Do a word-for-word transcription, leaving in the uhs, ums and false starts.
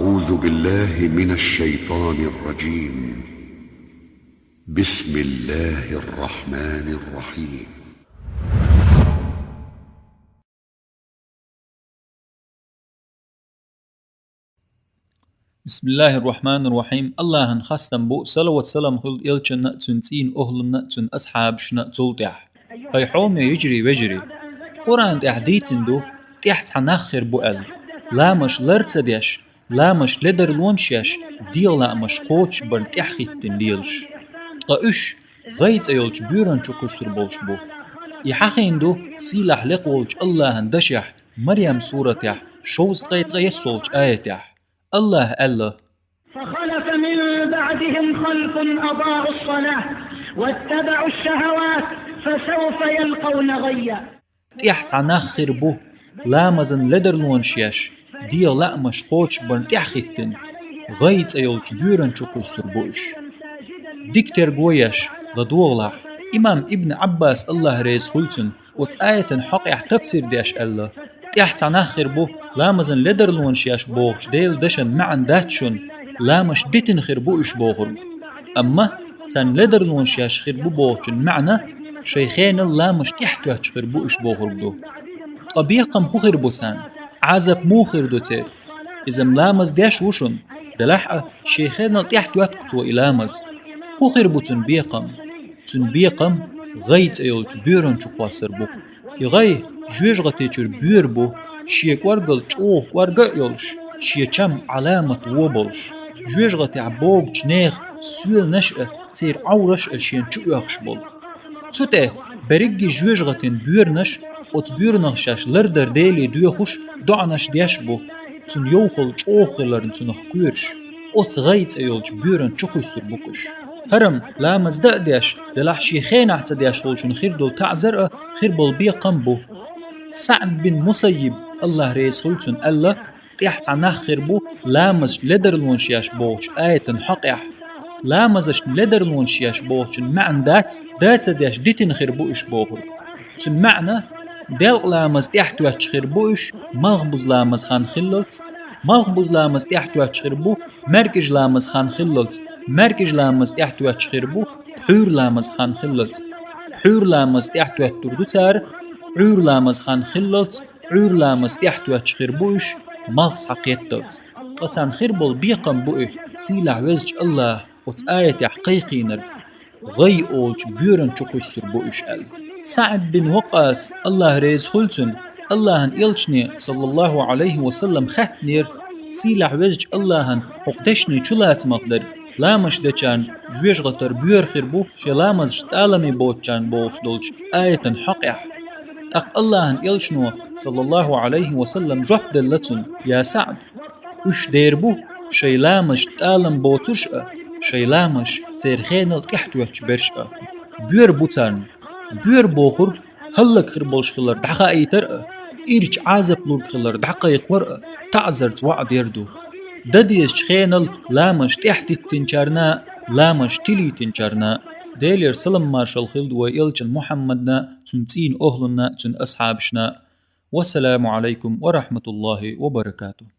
أعوذ بالله من الشيطان الرجيم. بسم الله الرحمن الرحيم. بسم الله الرحمن الرحيم. Аллахӏан хастам бу, салават-салам хилда элчанна, цун цӏийна охӏланна, цун асхьабашна цул тӏехь. Хӏай хьоме йижарий, вежарий. Къуръан тӏехь дийцина ду, тӏехь цхьа нах хир бу аьлла. Ламазаш лар ца деш, ламазаш ледарлонаш еш, дегӏан лаамаш кхочушбарна тӏехь хӏиттина лелаш. Ткъа уьш гӏай цӏе йолчу боьран чу кхуьссур болуш бу. И хьахийна ду сийлахь лекха волчу Аллахӏан дашехь, Марьям суратехь, шовзткъе ткъайоьссолчу аятехь. Аллахӏа аьлла: فخلف من بعدهم خلف أضاعوا الصلاة واتبعوا الشهوات فسوف يلقون غيا. Тӏехь цхьа нах хир бу, ламазан ледарлонаш еш, дегӏан лаамаш кхочушбарна тӏехь хӏиттина, гӏай цӏе йолчу боьран чу кхуьссур бу уьш. Дика терго еш, ладогӏалахь, имам Ибн Ӏаббас, Аллахӏ реза хуьлда цунна, оцу аятан хьокъехь тафсир деш аьлла: тӏехь цхьа нах хир бу, ламазан ледарлонаш еш бохучу Делан дашан маьӀна дац шуна, ламазаш дитина хир бу уьш бохург. Амма царна ледарлонаш еш хир бу бохучун маьӀна, шайн хенал ламазаш тӀехь тоьттуш хир бу уьш бохург ду. Ткъа бекхам хӀун хир бу царна? Ӏазап муха хир ду церан? Иза-м ламаз деш ву шуна, делахь а шен хенал тӀехь тоьтту-кх цо и ламаз. ХӀун хир бу цуьнан бекхам? Цуьнан бекхам гӀай цӀе йолчу боьран чу кхоссар бу-кх. И гӀай жоьжахати чуьра боьра бу, шен кӀоргал чӀогӀа кӀорга а йолуш, шен чам Ӏаламат вон болуш. Жоьжахатехь богучу нехан соьланаш а, церан Ӏовраш а шена чу оьхуш болу. Цу тӀе берригге жоьжахатин боьранаш, оцу боьранах шаьш лардар Деле доьхуш, доӀанаш деш бу, цуьнан йовхалла чӀогӀа хиларна цунах кхоьруш, оцу гӀай цӀе йолчу боьран чу кхуьссур бу-кх уьш. ХӀара-м ламаз дан а деш, делахь шен хенахь ца деш волчунна хир долу таӀзар а, хир болу бекхам а бу. СаӀд бин Мусаййиб, Аллахь реза хуьлда цунна, аьлла: тӀехь цхьа нах хир бу, ламазашна ледарлонаш еш бохучу аятан хьокъехь. Ламазашна ледарлонаш еш бохучун маьӀна дац, да ца деш дитина хир бу уьш бохург. Цуьнан маьӀна: делкъа ламаз тӀехь тоьттуш хир бу уьш, малхбуза ламаз хан хиллалц, малхбуза ламаз тӀехь тоьттуш хир бу, маьркӀажа ламаз хан хиллалц, маьркӀажа ламаз тӀехь тоьттуш хир бу, пхьуьйра ламаз хан хиллалц. Пхьуьйра ламаз тӀехь тоьттур ду цара, Ӏуьйра ламаз хан хиллалц, Ӏуьйра ламаз тӀехь тоьттуш хир бу уьш, малх схьакхетталц. Ткъа царна хир болу бекхам бу и, сийлахь везачу Аллахь оцу аятехь кхайкхийнарг: гӀай олучу боьран чу кхуьссур бу уьш аьлла. СаӀд бин Вакъас, Аллахь реза хуьлда цунна, Аллахьан элчане, саллаллаху Ӏалайхи ва саллам, хаьттинера, сийлахь везачу Аллахьан хӀокху дешнийн чулацамах дерг, ламазаш дечарна жоьжахатара боьра хир бу шен ламазаш тӀаламе боцучарна бохуш долчу аятан хьокъехь. ТӀаккха Аллахьан элчано, саллаллаху Ӏалайхи ва саллам, жоп делла цунна: я СаӀд, уьш дер бу шайн ламазаш тӀалам боцурш а, шайн ламазаш церан хенал тӀехь тоьттуш берш а. Боьра бу царна. Боьра бохург хӀаллак хир болуш хилар дӀахаийтар а, ирча Ӏазап лург хилар дӀакхайкхор а таӀзарца ваӀда яр ду. Дан дезачу хенал ламазаш тӀехь диттинчарна а, ламазаш тилийтинчарна а. Делера салам-маршалла хилда вайн элчанна Мухьаммадна, цуьнан цӀийнан охӀланна, цуьнан асхьабашна. Вассаламу Ӏалайкум ва рахьматуллахӀи ва баракатухӀ.